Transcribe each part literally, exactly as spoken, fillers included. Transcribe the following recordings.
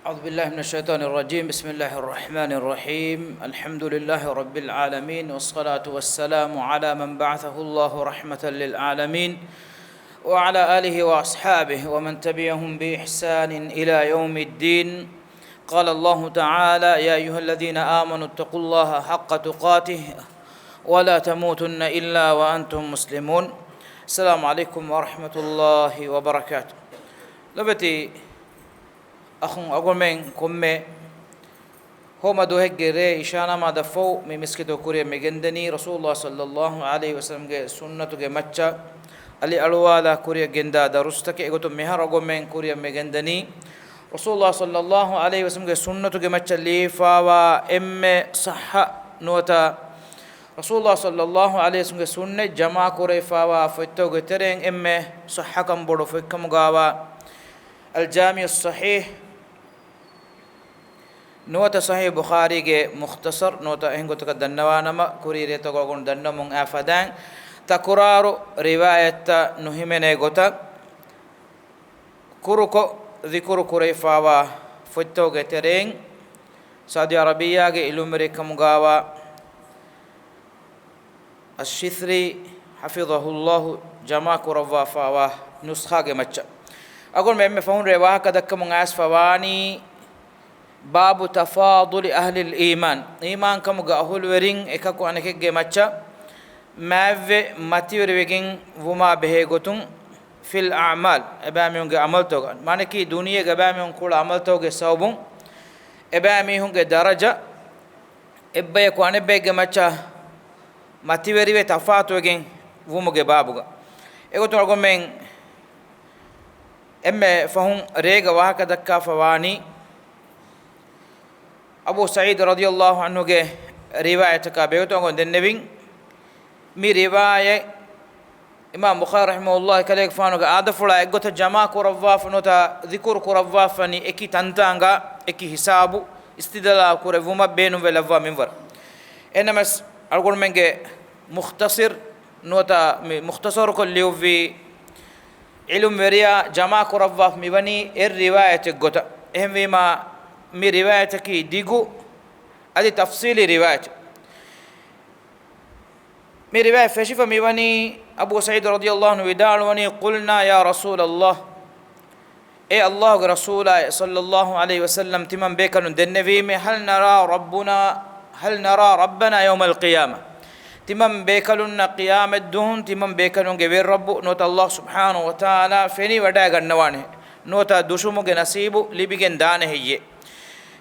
أعوذ بالله من الشيطان الرجيم. بسم الله الرحمن الرحيم. الحمد لله رب العالمين، والصلاة والسلام على من بعثه الله رحمة للعالمين، وعلى آله وأصحابه ومن تبعهم بإحسان إلى يوم الدين. قال الله تعالى: يا أيها الذين آمنوا اتقوا الله حق تقاته ولا تموتن إلا وأنتم مسلمون. السلام عليكم ورحمة الله وبركاته. ލޮބުވެތި އަޚުން އަގުމެން، ކޮންމެ ހޯމަ ދުވަހެއްގެ ރޭ އިޝާ ނަމާދަށްފަހު މި މިސްކިތު ކުރިއަށް މި ގެންދަނީ ރަސޫލުﷲ ޞައްލައްލާހު ޢަލައިހި ވަސައްލަމްގެ ސުންނަތުގެ މައްޗަށް، އަލި އަޅުވާލާ ކުރިއަށް ގެންދާ ދަރުސްތަކެއް. އެގޮތުން މިހާރު އަގުމެން ކުރިއަށް މި ގެންދަނީ ރަސޫލުﷲ ޞައްލައްލާހު ޢަލައިހި ވަސައްލަމްގެ ސުންނަތުގެ މައްޗަށް ލިޔެފާވާ އެންމެ ޞައްޙަ ނުވަތަ ރަސޫލުﷲ ޞައްލައްލާހު ޢަލައިހި ވަސައްލަމްގެ ސުންނަތް ޖަމާ ކުރެވިފާވާ ފޮތްތަކުގެ ތެރެއިން އެންމެ ޞައްޙަކަން ބޮޑު ފޮތްކަމުގާވާ އަލް ޖާމިޢުއް ޞަޙީޙް، ނުވަތަ ޞަޙީޙު ބުޚާރީގެ މުޚްތަޞަރު، ނުވަތަ އެހެން ގޮތަކަށް ދަންނަވާނަމަ، ކުރީ ރޭތަކުގަ ދަންނަވަމުން އައި ފަދައިން ތަކުރާރު ރިވާޔަތްތައް ނުހިމެނޭ ގޮތަށް ކުރުކޮށް ޛިކުރު ކުރެވިފާވާ ފޮތްތަކުގެ ތެރެއިން ސައުދީ ޢަރަބިއްޔާގެ ޢިލްމުވެރިއެއްކަމުގާވާ އައްޝިތްރީ ޙަފިޡަހުﷲ ޖަމާ ކުރައްވާފާވާ ނުސްޚާގެ މައްޗަށް. އަގުން އެންމެ ފަހުން ރޭ ވާހަކަ ދައްކަމުން އައިސްފަވާނީ ބާބު ތަފާޟުލި އަހްލިލް އީމާން، އީމާންކަމުގެ އަހުލުވެރިން އެކަކު އަނެކެއްގެ މައްޗަށް މާތްވެ މަތިވެރިވެގެން ވުމާ ބެހޭ ގޮތުން، ފިލް އަޢުމާލް، އެބައިމީހުންގެ ޢަމަލުތަކުގަ، މާނައަކީ ދުނިޔޭގެ އެބައިމީހުން ކުޅަ ޢަމަލުތަކުގެ ސަބަބުން އެބައިމީހުންގެ ދަރަޖަ އެއްބަޔަކު އަނެއްބައެއްގެ މައްޗަށް މަތިވެރިވެ ތަފާތުވެގެން ވުމުގެ ބާބުގަ. އެގޮތުން އަޅުގަނޑުމެން އެންމެ ފަހުން ރޭގަ ވާހަކަ ދައްކާފަ ވާނީ އަބޫ ސަޢީދު ރަޟިޔަﷲ ޢަންހުގެ ރިވާޔަތަކާ ބެހޭގޮތުން އަޅުގަނޑު ދެންނެވިން. މި ރިވާޔަތް އިމާމް ބުޚާރީ ރަޙިމަހުﷲ ކަލޭގެފާނުގެ އާދަފުޅާ އެއްގޮތަށް ޖަމާ ކުރައްވާފަ ނުވަތަ ޛިކުރު ކުރައްވާފަނީ އެކި ތަންތާނގަ އެކި ހިސާބު އިސްތިދްލާލު ކުރެއްވުމަށް ބޭނުންވެ ލައްވާ މިންވަރު. އެހެންނަމަސް އަޅުގަނޑުމެންގެ މުޚްތަޞަރު ނުވަތަ މި މުޚްތަޞަރުކޮށް ލިޔުއްވި ޢިލްމުވެރިޔާ ޖަމާ ކުރައްވާފަ މިވަނީ އެއް ރިވާޔަތެއް ގޮތަށް. އެހެންވީމާ މި ރިވާޔަތަކީ ދިގު އަދި ތަފްޞީލީ ރިވާޔަތެއް. މި ރިވާޔަތް ފެށިފަ މިވަނީ އަބޫ ސަޢީދު ރަޟިޔަﷲ ޢަންހު ވިދާޅުވަނީ، قلنا يا رسول الله، އޭ ﷲގެ ރަސޫލާއޭ ޞައްލަﷲ ޢަލައިހި ވަސައްލަމް، ތިމަން ބޭކަލުން ދެންނެވީމޭ، هل نرى ربنا، هل نرى ربنا يوم القيامة؟ ތިމަން ބޭކަލުންނަށް ޤިޔާމަތްދުވަހުން ތިމަން ބޭކަލުންގެ ވެރި ރައްބު ނުވަތަ ﷲ ސުބްޙާނަހޫ ވަތަޢާލާ ފެނިވަޑައިގަންނަވާނެ، ނުވަތަ ދުށުމުގެ ނަސީބު ލިބިގެން ދާނެ ހެއްޔޭ؟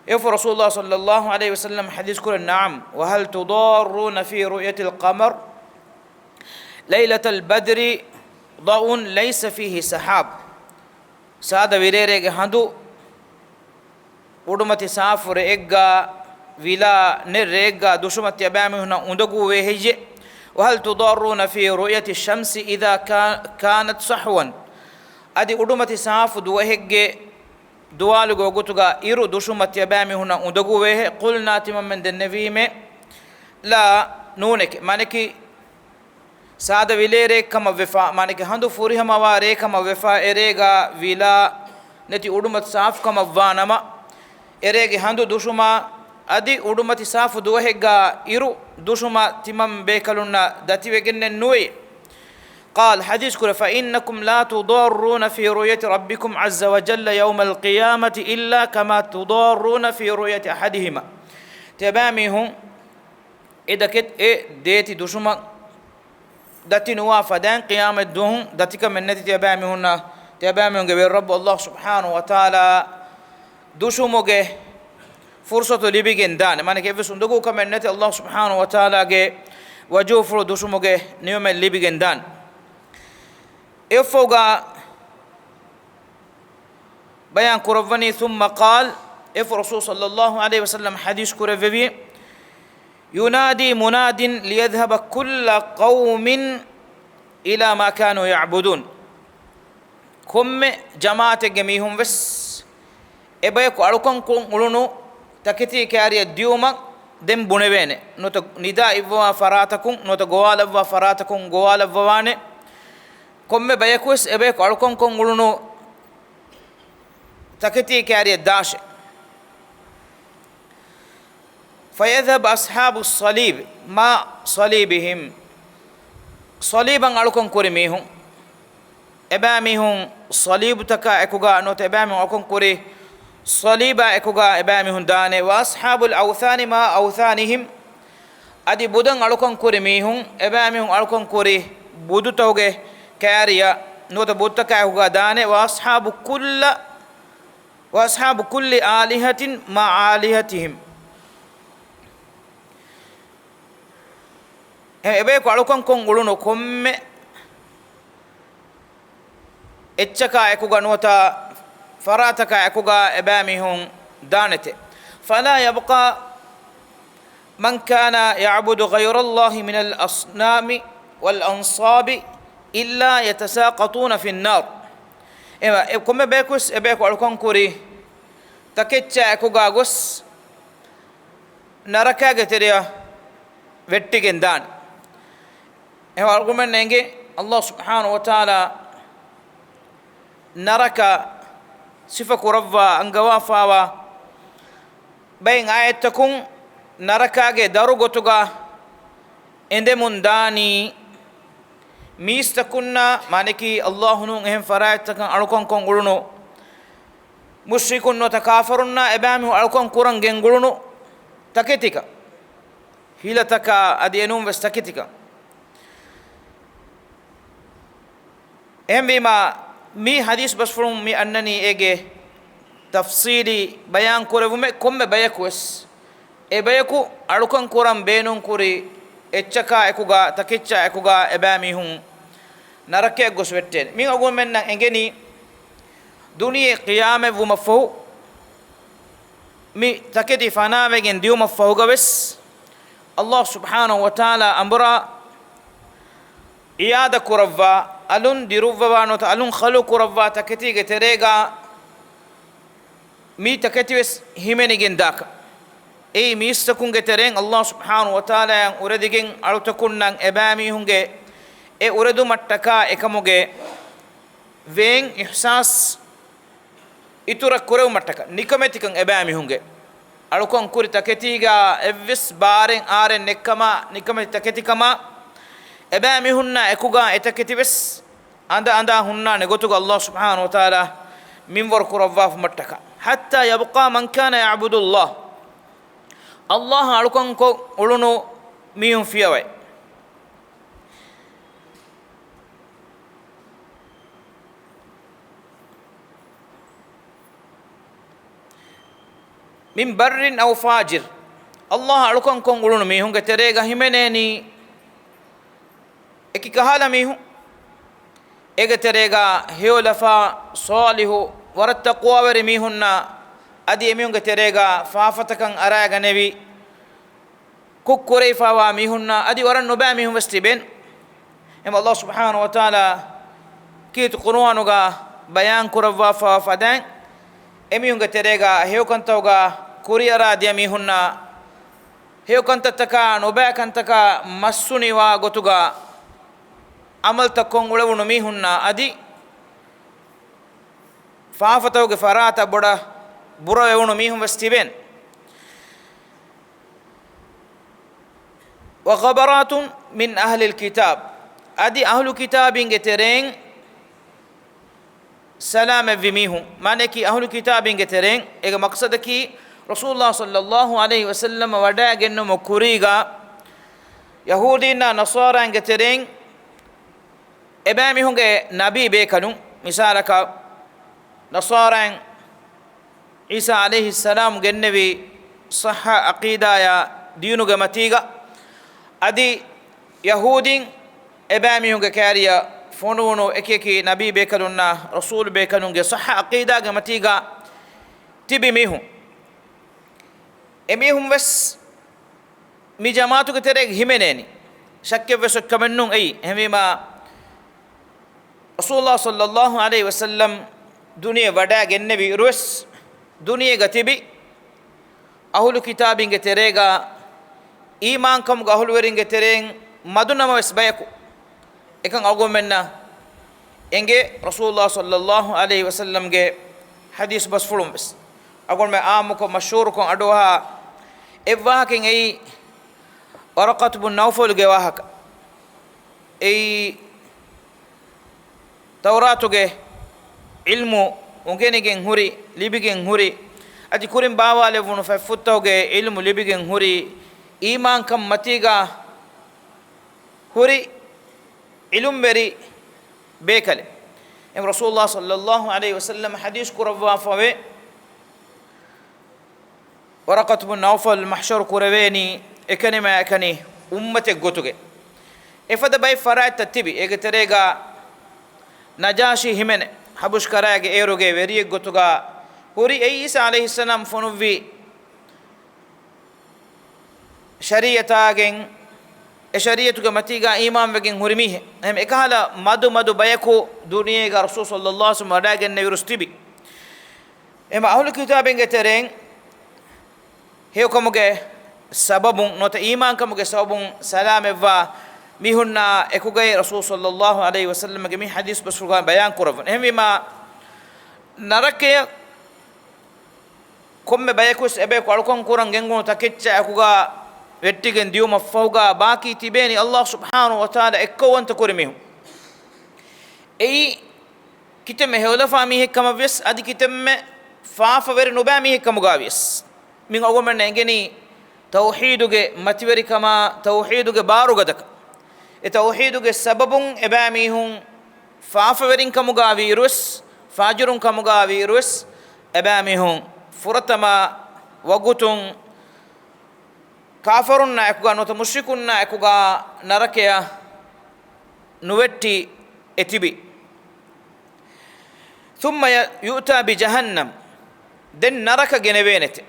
އެއަށްފަހު ރަސޫލުﷲ ޞައްލަﷲ ޢަލައިހި ވަސައްލަމް ޙަދީޘް ކުރޭ، نعم، وهل تضارون في رؤية القمر ليلة البدر ضوء ليس فيه سحاب. ސާދަ ވިލޭރޭގެ ހަނދު އުޑުމަތި ސާފު ރެއެއްގަ ވިލާ ނެތް ރެއެއްގަ ދުށުމަށް ތިޔަބައިމީހުންނަށް އުނދަގޫވޭ ހެއްޔޭ؟ وهل تضارون في رؤية الشمس إذا كا-، كانت صحوا؟ އަދި އުޑުމަތި ސާފު ދުވަހެއްގެ ދުވާލުގެ ވަގުތުގަ އިރު ދުށުމަށް ތިޔަބައިމީހުންނަށް އުނދަގޫވޭހޭ؟ قلنا، ތިމަންމެން ދެންނެވީމޭ، لا، ނޫނެކޭ. މާނައަކީ، ސާދަ ވިލޭރޭއެއްކަމަށްވެފާ، މާނައަކީ ހަނދު ފުރިހަމަވާ ރޭކަމަށްވެފާ، އެރޭގަ ވިލާ ނެތި އުޑުމަތި ސާފުކަމަށްވާނަމަ، އެރޭގެ ހަނދު ދުށުމާ އަދި އުޑުމަތި ސާފު ދުވަހެއްގަ އިރު ދުށުމަށް ތިމަން ބޭކަލުންނަށް ދަތިވެގެންނެއް ނުވޭ. قال، ޙަދީޘް ކުރޭ، فإنكم لا تضارون في رؤية ربكم عز وجل يوم القيامة إلا كما تضارون في رؤية أحدهما. ތިޔަބައިމީހުން އެ ދަތި، އެ ދޭތި ދުށުމަށް ދަތި ނުވާ ފަދައިން ޤިޔާމަތް ދުވަހުން ދަތިކަމެއް ނެތި ތިޔަބައިމީހުންނަށް، ތިޔަބައިމީހުންގެ ވެރިރައްބު ﷲ ސުބްޙާނަހޫ ވަތަޢާލާ ދުށުމުގެ ފުރުޞަތު ލިބިގެން ދާނެ. މާނައަކީ އެއްވެސް އުނދަގޫކަމެއް ނެތި ﷲ ސުބްޙާނަހޫ ވަތަޢާލާގެ ވަޖޫފުޅު ދުށުމުގެ ނިޢުމަތް ލިބިގެން ދާނެ. އެއަށްފަހުގަ ބަޔާން ކުރައްވަނީ، ثم قال، އެއަށްފަހު ރަސޫލު ޞައްލަﷲ ޢަލައިހި ވަސައްލަމް ޙަދީޘް ކުރެއްވެވި، ينادي مناد ليذهب كل قوم إلى ما كانوا يعبدون. ކޮންމެ ޖަމާޢަތެއްގެ މީހުން ވެސް އެބަޔަކު އަޅުކަންކޮށް އުޅުނު ތަކެތީ ކާރިއަށް ދިޔުމަށް ދެން ބުނެވޭނެ. ނުވަތަ ނިދާ އިއްވަވާ ފަރާތަކުން، ނުވަތަ ގޮވާލައްވާ ފަރާތަކުން ގޮވާލައްވަވާނެ. ކޮންމެ ބަޔަކުވެސް އެބަޔަކު އަޅުކަންކޮށް އުޅުނު ތަކެތީ ކާރިއަށް ދާށޭ. فيذهب أصحاب الصليب مع صليبهم. ޞަލީބަށް އަޅުކަން ކުރި މީހުން، އެބައިމީހުން ޞަލީބުތަކާ އެކުގަ ނުވަތަ އެބައިމީހުން އަޅުކަން ކުރި ޞަލީބާ އެކުގަ އެބައިމީހުން ދާނެ. وأصحاب الأوثان مع أوثانهم. އަދި ބުދަށް އަޅުކަން ކުރި މީހުން، އެބައިމީހުން އަޅުކަން ކުރި ބުދުތަކުގެ ކާރިއަށް ނުވަތަ ބުދުތަކާ އެކުގަ ދާނެ. وأصحاب كل، وأصحاب كل آلهة مع آلهتهم. އެ، އެބަޔަކު އަޅުކަން ކޮށް އުޅުނު ކޮންމެ އެއްޗަކާ އެކުގަ ނުވަތަ ފަރާތަކާ އެކުގަ އެބައިމީހުން ދާނެތެ. فلا يبقى من كان يعبد غير الله من الأصنام والأنصاب إلا يتساقطون في النار. އެ، އެ ކޮންމެ ބަޔަކުވެސް އެބަޔަކު އަޅުކަން ކުރި ތަކެއްޗާ އެކުގަ ގޮސް ނަރަކާގެ ތެރެއަށް ވެއްޓިގެން ދާނެ. އެހެން އަޅުގަނޑުމެން އެނގޭ ﷲ ސުބްޙާނަހޫ ވަތަޢާލާ ނަރަކަ ސިފަ ކުރައްވާ އަންގަވާފާވާ ބައެއް އާޔަތްތަކުން ނަރަކާގެ ދަރު ގޮތުގަ އެނދެމުން ދާނީ މީސްތަކުންނާ، މާނައަކީ ﷲ ނޫން އެހެން ފަރާތްތަކަށް އަޅުކަން ކޮށް އުޅުނު މުޝްރިކުން ނުވަތަ ކާފަރުންނާ އެބައިމީހުން އަޅުކަން ކުރަން ގެންގުޅުނު ތަކެތިކަން، ހިލަތަކާ އަދި އެނޫން ވެސް ތަކެތިކަން. އެހެންވީމާ، މި ޙަދީޘް ބަސްފުޅުން މި އަންނަނީ އޭގެ ތަފްޞީލީ ބަޔާން ކުރެވުމެއް. ކޮންމެ ބަޔަކު ވެސް އެ ބަޔަކު އަޅުކަން ކުރަން ބޭނުން ކުރި އެއްޗަކާ އެކުގަ، ތަކެއްޗާ އެކުގަ އެބައިމީހުން ނަރަކަޔަށް ގޮސް ވެއްޓޭނެ. މި އަޅުގަނޑުމެންނަށް އެނގެނީ ދުނިޔެ ޤިޔާމަތްވުމަށްފަހު، މި ތަކެތި ފަނާވެގެން ދިޔުމަށްފަހުގަ ވެސް، ﷲ ސުބްޙާނަހޫ ވަތަޢާލާ އަނބުރާ އިޢާދަ ކުރައްވާ، އަލުން ދިރުއްވަވާ ނުވަތަ އަލުން ޚަލްޤު ކުރައްވާ ތަކެތީގެ ތެރޭގަ މި ތަކެތިވެސް ހިމެނިގެން ދާކަށް. އެއީ މީސްތަކުންގެ ތެރެއިން ﷲ ސުބްޙާނަހޫ ވަތަޢާލާއަށް އުރެދިގެން އަޅުތަކުންނަށް އެބައިމީހުންގެ އެ އުރެދުމަށްޓަކާ އެކަމުގެ ވޭން އިޙްސާސް އިތުރަށް ކުރެވުމަށްޓަކާ، ނިކަމެތިކަން އެބައިމީހުންގެ އަޅުކަން ކުރި ތަކެތީގަ އެއްވެސް ބާރެއް އާރެއް ނެއްކަމާ، ނިކަމެތި ތަކެތިކަމާ، އެބައިމީހުންނާ އެކުގަ އެ ތަކެތިވެސް އަނދަ އަނދާ ހުންނާނެ ގޮތުގަ ﷲ ސުބްޙާނަހޫ ވަތަޢާލާ މިންވަރު ކުރައްވާފުމަށްޓަކާ. حتى يبقى من كان يعبد الله. ﷲ އަޅުކަން ކޮށް އުޅުނު މީހުން ފިޔަވައި. من بر أو فاجر. ﷲ އަޅުކަން ކޮށް އުޅުނު މީހުންގެ ތެރޭގަ ހިމެނޭނީ އެކި ކަހަލަ މީހުން. އޭގެ ތެރޭގަ ހެޔޮލަފާ، ޞާލިޙު، ވަރަށް ތަޤްވާވެރި މީހުންނާ، އަދި އެމީހުންގެ ތެރޭގަ ފާފަތަކަށް އަރާގަނެވި، ކުށް ކުރެވިފާވާ މީހުންނާ އަދި ވަރަށް ނުބައި މީހުން ވެސް ތިބެން. އެހެން ﷲ ސުބްޙާނަހޫ ވަތަޢާލާ ކީރިތި ޤުރުއާނުގަ ބަޔާން ކުރައްވާފާވާ ފަދައިން، އެމީހުންގެ ތެރޭގަ ހެޔޮކަންތަކުގަ ކުރިއަރާ ދިޔަ މީހުންނާ، ހެޔޮކަންތައްތަކާ ނުބައި ކަންތަކާ މަސްހުނިވާ ގޮތުގަ ޢަމަލުތައް ކޮށް އުޅެވުނު މީހުންނާ އަދި ފާފަތަކުގެ ފަރާތަށް ބޮޑަށް ބުރަވެވުނު މީހުން ވެސް ތިބެން. وغبرات من أهل الكتاب. އަދި އަހުލު ކިތާބީންގެ ތެރެއިން ސަލާމަތްވި މީހުން. މާނައަކީ އަހުލު ކިތާބީންގެ ތެރެއިން، އޭގެ މަޤްޞަދަކީ ރަސޫލުﷲ ޞައްލައްލާހު ޢަލައިހި ވަސައްލަމަ ވަޑައިގެންނުމުގެ ކުރީގަ ޔަހޫދީންނާ ނަޞާރާއިންގެ ތެރެއިން އެބައިމީހުންގެ ނަބީ ބޭކަލުން، މިސާލަކަށް، ނަޞާރާއިން ޢީސާ ޢަލައިހިއްސަލާމް ގެންނެވި ޞައްޙަ ޢަޤީދާއާ ދީނުގެ މަތީގަ، އަދި ޔަހޫދީން އެބައިމީހުންގެ ކާރިއަށް ފޮނުވުނު އެކި އެކި ނަބީ ބޭކަލުންނާ ރަސޫލު ބޭކަލުންގެ ޞައްޙަ ޢަޤީދާގެ މަތީގަ ތިބި މީހުން. އެމީހުން ވެސް މި ޖަމާޢަތުގެ ތެރޭގަ ހިމެނޭނީ. ޝައްކެއް ވެސް އޮތް ކަމެއް ނޫން އެއީ. އެހެންވީމާ، ރަސޫލުﷲ ޞައްލައްލާހު ޢަލައިހި ވަސައްލަމް ދުނިޔެ ވަޑައިގެންނެވި އިރުވެސް، ދުނިޔޭގަ ތިބި އަހުލު ކިތާބީންގެ ތެރޭގަ އީމާންކަމުގެ އަހުލުވެރިންގެ ތެރެއިން މަދު ނަމަވެސް ބަޔަކު އެކަން އަޅުގަނޑުމެންނަށް އެނގޭ. ރަސޫލުﷲ ޞައްލައްލާހު ޢަލައިހި ވަސައްލަމްގެ ޙަދީޘް ބަސްފުޅުން ވެސް އަޅުގަނޑުމެން ޢާއްމުކޮށް މަޝްހޫރުކޮށް އަޑުއަހާ އެއްވާހަކައިން އެއީ ވަރަޤަތު ބުން ނައުފަލުގެ ވާހަކަ. އެއީ ތައުރާތުގެ ޢިލްމު އުނގެނިގެން ހުރި، ލިބިގެން ހުރި، އަދި ކުރިން ބާވާލެއްވުނު ފަތްފުށްތަކުގެ ޢިލްމު ލިބިގެން ހުރި، އީމާންކަން މަތީގަ ހުރި ޢިލްމުވެރި ބޭކަލެއް. އެހެން ރަސޫލުﷲ ޞައްލަﷲ ޢަލައިހި ވަސައްލަމަ ޙަދީޘް ކުރައްވާފަވޭ، ވަރަޤަތު ބުން ނައުފަލް މަޙްޝަރު ކުރެވޭނީ އެކަނިމާ އެކަނި އުއްމަތެއް ގޮތުގައި. އެފަދަ ބައެއް ފަރާތްތައް ތިބި، އޭގެ ތެރޭގަ ނަޖާޝީ ހިމެނޭ، ޙަބަޝް ކަރައިގެ އޭރުގެ ވެރިއެއް ގޮތުގަ ހުރި. އެއީ ޢީސާ ޢަލައިހިއްސަލާމް ފޮނުއްވި ޝަރީޢަތާގެން، އެ ޝަރީޢަތުގެ މަތީގަ އީމާންވެގެން ހުރި މީހެއް. އެހެން އެކަހަލަ މަދު މަދު ބަޔަކު ދުނިޔޭގަ ރަސޫލު ޞައްލަﷲ ޢަލައިހި ވަސައްލަމަ ވަޑައިގެންނެވިރުސް ތިބި. އެހެން އަހުލު ކިތާބެއްގެ ތެރެއިން ހެޔޮކަމުގެ ސަބަބުން ނުވަތަ އީމާންކަމުގެ ސަބަބުން ސަލާމަތްވާ މީހުންނާ އެކުގައި ރަސޫލު ޞައްލަﷲ ޢަލައިހި ވަސައްލަމަގެ މި ޙަދީޘް ބަސްފުޅުގައި ބަޔާން ކުރައްވަން. އެހެންވީމާ، ނަރަކަޔަށް ކޮންމެ ބަޔަކުވެސް އެބަޔަކު އަޅުކަން ކުރަން ގެންގުޅުނު ތަކެއްޗާ އެކުގަ ވެއްޓިގެން ދިޔުމަށްފަހުގަ ބާކީ ތިބޭނީ ﷲ ސުބްޙާނަހޫ ވަތަޢާލާ އެއްކައުވަންތަ ކުރި މީހުން. އެއީ ކިތަންމެ ހެޔޮލަފާ މީހެއް ކަމަށްވިޔަސް، އަދި ކިތަންމެ ފާފަވެރި ނުބައި މީހެއް ކަމުގަ ވިޔަސް، މި އަޅުގަނޑުމެންނަށް އެނގެނީ ތައުޙީދުގެ މަތިވެރިކަމާ، ތައުޙީދުގެ ބާރުގަދަކަން. އެ ތައުޙީދުގެ ސަބަބުން އެބައިމީހުން ފާފަވެރިން ކަމުގަ ވިއިރުވެސް، ފާޖިރުން ކަމުގަ ވިއިރުވެސް، އެބައިމީހުން ފުރަތަމަ ވަގުތުން ކާފަރުންނާ އެކުގަ ނުވަތަ މުޝްރިކުންނާ އެކުގަ ނަރަކަޔަށް ނުވެއްޓި އެތިބި. ثم يؤتى بجهنم، ދެން ނަރަކަ ގެނެވޭނެތެ.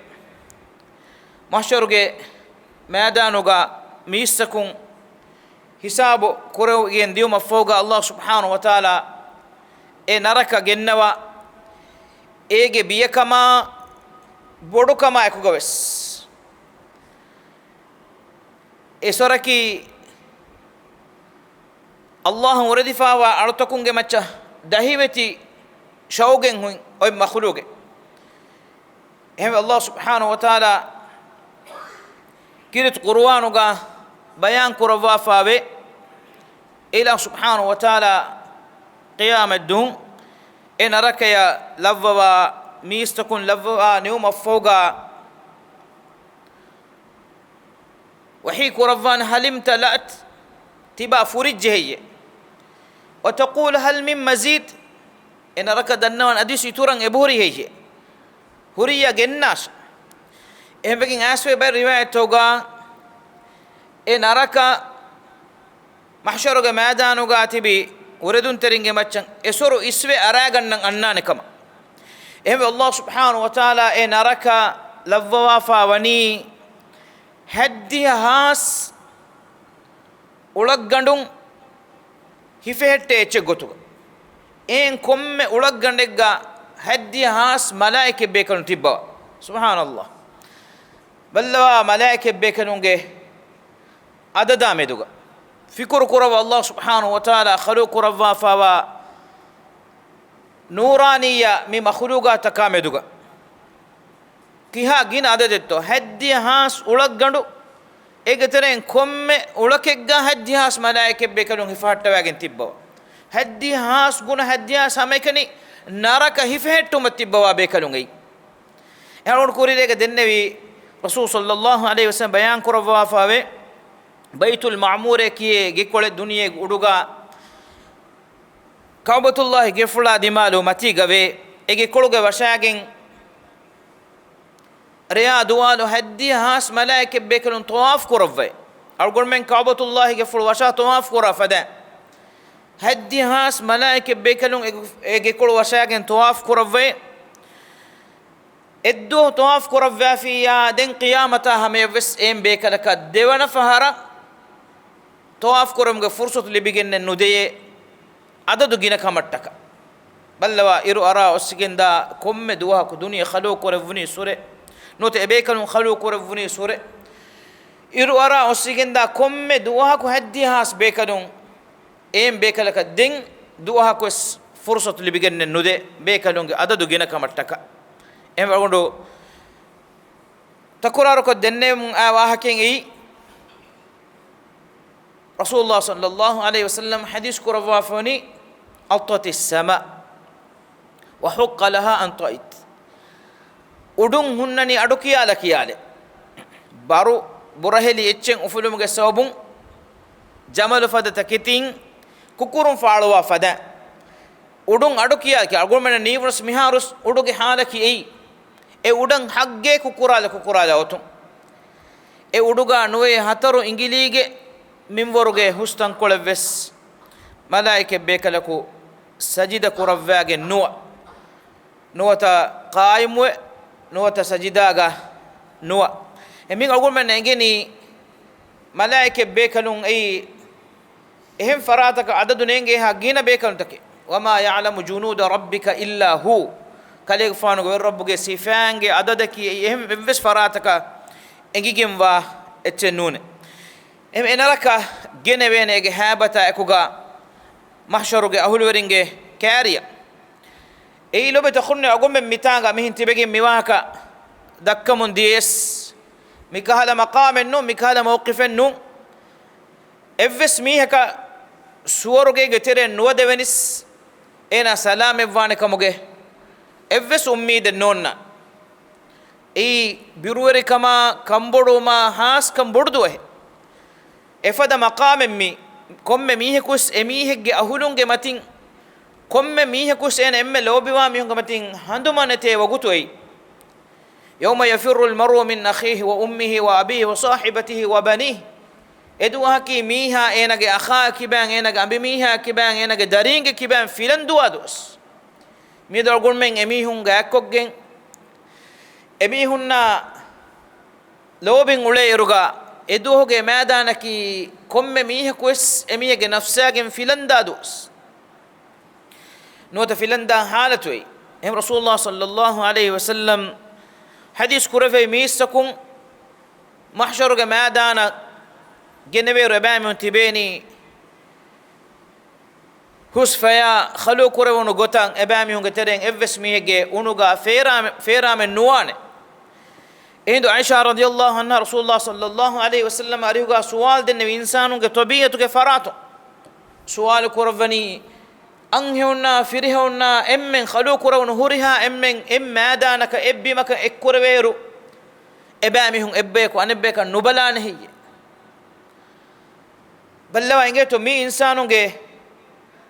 މަޙްޝަރުގެ މައިދާނުގަ މީސްތަކުން ހިސާބު ކުރެވިގެން ދިޔުމަށްފަހުގަ ﷲ ސުބްޙާނަހޫ ވަތަޢާލާ އެ ނަރަކަ ގެންނަވާ، އޭގެ ބިޔަކަމާ ބޮޑުކަމާ އެކުގަވެސް، އެ އިސްވަރަކީ ﷲ އުރެދިފައިވާ އަޅުތަކުންގެ މައްޗަށް ދަހިވެތި ޝައުގެއް ހުން އޮތް މަޚުލޫގެއް. އެހެންވެ، ﷲ ސުބްޙާނަހޫ ވަތަޢާލާ ކީރިތި ޤުރުއާނުގަ ބަޔާން ކުރައްވާފަވޭ، އިލާހު ސުބްޙާނަހޫ ވަތަޢާލާ ޤިޔާމަތްދުވަހު އެ ނަރަކަޔަށް ލައްވަވާ، މީސްތަކުން ލައްވަވާ ނިމުމަށްފަހުގަ، ވަޙީ ކުރައްވާނެ، هل امتلأت؟ ތިބާ ފުރިއްޖެ ހެއްޔޭ؟ وتقول هل من مزيد؟ އެ ނަރަކަ ދަންނަވަން އަދިވެސް އިތުރަށް އެބަހުރި ހެއްޔޭ؟ ހުރިއްޔާ ގެންނާށޭ. އެހެންވެގެން އައިސްފައި ބައެއް ރިވާޔަތްތަކުގަ އެ ނަރަކަ މަޙްޝަރުގެ މައިދާނުގަ ތިބި އުރެދުންތެރިންގެ މައްޗަށް އެސޮރު އިސްވެ އަރާގަންނަން އަންނާނެ ކަމަށް. އެހެންވެ، ﷲ ސުބްޙާނަހޫ ވަތަޢާލާ އެ ނަރަކަ ލައްވަވާފަ ވަނީ ހަތްދިހަ ހާސް އުޅަށްގަނޑުން ހިފެހެއްޓޭ އެއްޗެއް ގޮތުގަ. އެހެން ކޮންމެ އުޅަށްގަނޑެއްގަ ހަތްދިހަ ހާސް މަލާއިކަތް ބޭކަލުން ތިއްބަވާ. ސުބްޙާނަﷲ. ބައްލަވާ މަލާއިކަތް ބޭކަލުންގެ އަދަދާ މެދުގަ. ފިކުރު ކުރައްވާ، ﷲ ސުބްޙާނަހޫ ވަތަޢާލާ ޚަލްޤު ކުރައްވާފަވާ ނޫރާނިއްޔާ މި މަޚުލޫގާތަކާ މެދުގަ ކިހާ ގިނަ އަދަދެއްތޯ؟ ހަތްދިހަ ހާސް އުޅަށްގަނޑު، އޭގެ ތެރެއިން ކޮންމެ އުޅަކެއްގަ ހަތްދިހަ ހާސް މަލާއިކަތް ބޭކަލުން ހިފަހައްޓަވައިގެން ތިއްބަވާ. ހަތްދިހަ ހާސް ގުނަ ހަތްދިހަ ހާސް ހަމައެކަނި ނަރަކަ ހިފެހެއްޓުމަށް ތިއްބަވާ ބޭކަލުން އެއީ. އެހެން ކުރީގަ ދެންނެވީ ރަސޫލު ޞައްލަﷲ ޢަލައިހި ވަސައްލަމަ ބަޔާން ކުރައްވާފަވޭ، ބައިތުލް މަޢުމޫރޭ ކިޔޭ ގެކޮޅެއް ދުނިޔޭގެ އުޑުގަ ކަޢުބަތުﷲ ގެފުޅާ ދިމާލު މަތީގަވޭ. އެ ގެކޮޅުގަ ވަށާގެން ރެޔާ ދުވާލު ހަތްދިހަ ހާސް މަލާއިކަތް ބޭކަލުން ޠަވާފު ކުރައްވައި. އަޅުގަނޑުމެން ކަޢުބަތުﷲ ގެފުޅު ވަށާ ޠަވާފު ކުރާ ފަދަ ހަތްދިހަ ހާސް މަލާއިކަތް ބޭކަލުން އެ، އެ ގެކޮޅު ވަށާގެން ޠަވާފު ކުރައްވައި. އެއްދުވަހު ޠަވާފު ކުރައްވާފިއްޔާ، ދެން ޤިޔާމަތާ ހަމަޔަށްވެސް އެހެން ބޭކަލަކަށް ދެވަނަ ފަހަރަށް ޠަވާފު ކުރުމުގެ ފުރުޞަތު ލިބިގެންނެއް ނުދެޔޭ، އަދަދު ގިނަ ކަމަށްޓަކާ. ބައްލަވާ، އިރު އަރާ އޮއްސިގެންދާ ކޮންމެ ދުވަހަކު ދުނިޔެ ޚަލްޤު ކުރެއްވުނީ ސުރެ، ނުވަތަ އެބޭކަލުން ޚަލްޤު ކުރެއްވުނީ ސުރެ. އިރު އަރާ އޮއްސިގެންދާ ކޮންމެ ދުވަހަކު ހަތްދިހަ ހާސް ބޭކަލުން އެހެން ބޭކަލަކަށް ދެން ދުވަހަކުވެސް ފުރުޞަތު ލިބިގެންނެއް ނުދޭ، ބޭކަލުންގެ އަދަދު ގިނަ ކަމަށްޓަކާ. އެހެންވެ އަޅުގަނޑު ތަކުރާރުކޮށް ދެންނެވުމުން އާ ވާހަކައިން އެއީ، ރަސޫލުﷲ ޞައްލަﷲ ޢަލައިހި ވަސައްލަމަ ޙަދީޘް ކުރައްވާފަވަނީ، أطت السماء وحق لها أن تطئ. އުޑުން ހުންނަނީ އަޑު ކިޔާލަ ކިޔާލެ. ބަރު ބުރަހެލި އެއްޗެއް އުފުލުމުގެ ސަބަބުން ޖަމަލު ފަދަ ތަކެތީން ކުކުރުން ފާޅުވާ ފަދަ. އުޑުން އަޑު ކިޔާލަ ކިޔާ. އަޅުގަނޑުމެންނަށް ނީވުނަސް މިހާރުސް އުޑުގެ ޙާލަކީ އެއީ. އެ އުޑަށް ހައްގޭ ކުކުރާލަ ކުކުރާލަ އޮތުން. އެ އުޑުގަ ނުވައެއް ހަތަރު އިނގިލީގެ މިންވަރުގެ ހުސް ތަންކޮޅެއްވެސް މަލާއިކަތް ބޭކަލަކު ސަޖިދަ ކުރައްވާގެން ނުވަ. ނުވަތަ ޤާއިމުވެ، ނުވަތަ ސަޖިދާގަ ނުވަ. އެ މި އަޅުގަނޑުމެންނަށް އެނގެނީ މަލާއިކަތް ބޭކަލުން އެއީ އެހެން ފަރާތަކަށް އަދަދު ނޭނގޭހާ ގިނަ ބޭކަލުންތަކެއް. وما يعلم جنود ربك إلا هو. ކަލޭގެފާނުގެ ރައްބުގެ ސިފައިންގެ އަދަދަކީ އެއީ އެހެން އެއްވެސް ފަރާތަކަށް އެނގިގެންވާ އެއްޗެއް ނޫނޭ. އެ ނަރަކަ ގެނެވޭނެ އޭގެ ހައިބަތާ އެކުގަ މަޙްޝަރުގެ އަހުލުވެރިންގެ ކާރިޔަށް. އެއީ ލޯބި ތަކުރުން އަޅުގަނޑުމެން މިތާނގަ މިހެން ތިބެގެން މިވާހަކަ ދައްކަމުން ދިޔަސް، މިކަހަލަ މަޤާމެއް ނޫން، މިކަހަލަ މައުޤިފެއް ނޫން. އެއްވެސް މީހަކަށް ސުވަރުގޭގެ ތެރެއަށް ނުވަދެވެނިސް، އޭނާ ސަލާމަތްވާނެ ކަމުގެ އެއްވެސް އުއްމީދެއް ނޯންނާނެ. އެއީ ބިރުވެރިކަމާ، ކަންބޮޑުވުމާ ހާސްކަން ބޮޑު ދުވަހެއް. އެފަދަ މަޤާމެއް މީ. ކޮންމެ މީހަކުވެސް އެމީހެއްގެ އަހުލުންގެ މަތިން، ކޮންމެ މީހަކުވެސް އޭނަ އެންމެ ލޯބިވާ މީހުންގެ މަތިން ހަނދުމަ ނެތޭ ވަގުތު އެއީ. يوم يفر المرء من أخيه وأمه وأبيه وصاحبته وبنيه. އެދުވަހަކީ މީހާ އޭނަގެ އަޚާ ކިބައިން، އޭނަގެ އަނބިމީހާ ކިބައިން، އޭނަގެ ދަރީންގެ ކިބައިން ފިލަން ދުވާ ދުވަސް. މިއަދު އަޅުގަނޑުމެން އެމީހުން ގާތްކޮށްގެން، އެމީހުންނާ ލޯބިން އުޅޭ އިރުގަ، އެދުވަހުގެ މައިދާނަކީ ކޮންމެ މީހަކުވެސް އެމީހެއްގެ ނަފްސާގެން ފިލަންދާ ދުވަސް. ނުވަތަ ފިލަންދާ ޙާލަތު އެއީ. އެހެން ރަސޫލުﷲ ޞައްލަﷲ ޢަލައިހި ވަސައްލަމަ ޙަދީޘް ކުރެއްވި މީސްތަކުން މަޙްޝަރުގެ މައިދާނަށް ގެނެވޭއިރު އެބައިމީހުން ތިބޭނީ ހުސް ފަޔާ ޚަލުޤު ކުރެވުނު ގޮތަށް. އެބައިމީހުންގެ ތެރެއިން އެއްވެސް މީހެއްގެ އުނުގަ ފޭރާމެ-، ފޭރާމެއް ނުވާނެ. އެހިނދު ޢާއިޝާ ރަޟިޔަﷲ ޢަންހާ ރަސޫލުﷲ ޞައްލަﷲ ޢަލައިހި ވަސައްލަމަ އަރިހުގަ ސުވާލު ދެންނެވި އިންސާނުންގެ ޠަބީޢަތުގެ ފަރާތުން ސުވާލު ކުރައްވަނީ، އަންހެނުންނާ ފިރިހެނުންނާ އެންމެން ޚަލުޤު ކުރެވުނު ހުރިހާ އެންމެން އެއް މައިދާނަކަށް އެއްބިމަކަށް އެއްކުރެވޭއިރު، އެބައިމީހުން އެއްބަޔަކު އަނެއްބަޔަކަށް ނުބަލާނެ ހެއްޔޭ؟ ބައްލަވާ އިނގޭތޯ މި އިންސާނުންގެ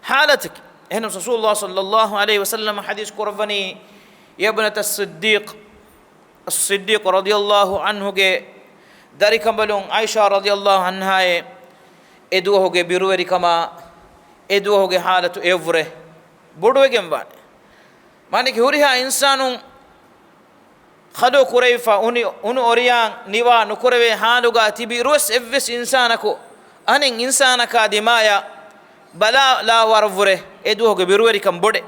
ޙާލަތަކީ. އެހެން ރަސޫލުﷲ ޞައްލަﷲ ޢަލައިހި ވަސައްލަމަ ޙަދީޘް ކުރައްވަނީ، يا ابنة الصديق، އައްޞިއްދީޤު ރަޟިޔަﷲ ޢަންހުގެ ދަރިކަނބަލުން ޢާއިޝާ ރަޟިޔަﷲ ޢަންހާއޭ، އެދުވަހުގެ ބިރުވެރިކަމާ، އެދުވަހުގެ ޙާލަތު އެއަށްވުރެ ބޮޑުވެގެންވާނެ. މާނައަކީ ހުރިހާ އިންސާނުން ޚަލުޤު ކުރެވިފަ އުނި-، އުނި އޮރިޔާން ނިވާ ނުކުރެވޭ ޙާލުގަ ތިބިއިރުވެސް އެއްވެސް އިންސާނަކު އަނެއް އިންސާނަކާ ދިމާޔަށް ބަލާލާވަރަށްވުރެ އެދުވަހުގެ ބިރުވެރިކަން ބޮޑޭ.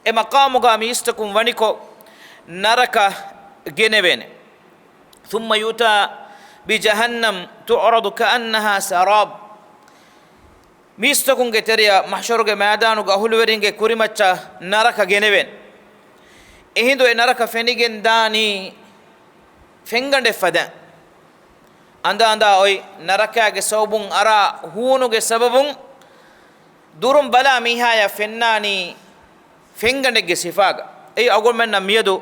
އެ މަޤާމުގަ މީސްތަކުން ވަނިކޮށް ނަރަކަ ގެނެވޭނެ. ثم يؤتى بجهنم تعرض كأنها سراب. މީސްތަކުންގެ ތެރެއަށް މަޙްޝަރުގެ މައިދާނުގެ އަހުލުވެރިންގެ ކުރިމައްޗަށް ނަރަކަ ގެނެވޭނެ. އެހިނދު އެ ނަރަކަ ފެނިގެން ދާނީ ފެންގަނޑެއް ފަދައިން. އަނދާ އަނދާ އޮތް ނަރަކައިގެ ސަބަބުން އަރާ ހޫނުގެ ސަބަބުން ދުރުން ބަލާ މީހާޔަށް ފެންނާނީ ފެންގަނޑެއްގެ ސިފާގަ. އެއީ އަޅުގަނޑުމެންނަށް މިއަދު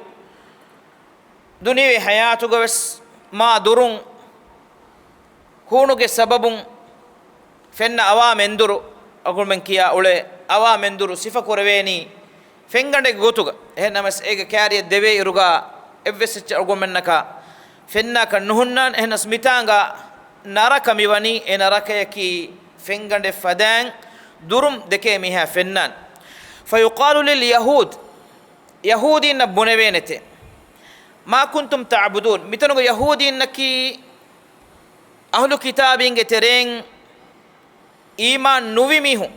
ދުނިޔެވީ ޙަޔާތުގަވެސް މާ ދުރުން ހޫނުގެ ސަބަބުން ފެންނަ އަވާ މެންދުރު، އަޅުގަނޑުމެން ކިޔާ އުޅޭ އަވާ މެންދުރު ސިފަ ކުރެވޭނީ ފެންގަނޑެއްގެ ގޮތުގަ. އެހެންނަމަވެސް އޭގެ ކާރިއަށް ދެވޭ އިރުގަ އެއްވެސް އެއްޗެއް އަޅުގަނޑުމެންނަކަށް ފެންނާކަށް ނުހުންނާނެ. އެހެންނަމަވެސް މިތާނގަ ނަރަކަ މިވަނީ އެ ނަރަކަޔަކީ ފެންގަނޑެއް ފަދައިން ދުރުން ދެކޭ މީހާ ފެންނާނެ. فيقال لليهود، ޔަހޫދީންނަށް ބުނެވޭނެތެ، ما كنتم تعبدون، މިތަނުގެ ޔަހޫދީންނަކީ އަހުލު ކިތާބީންގެ ތެރެއިން އީމާން ނުވި މީހުން.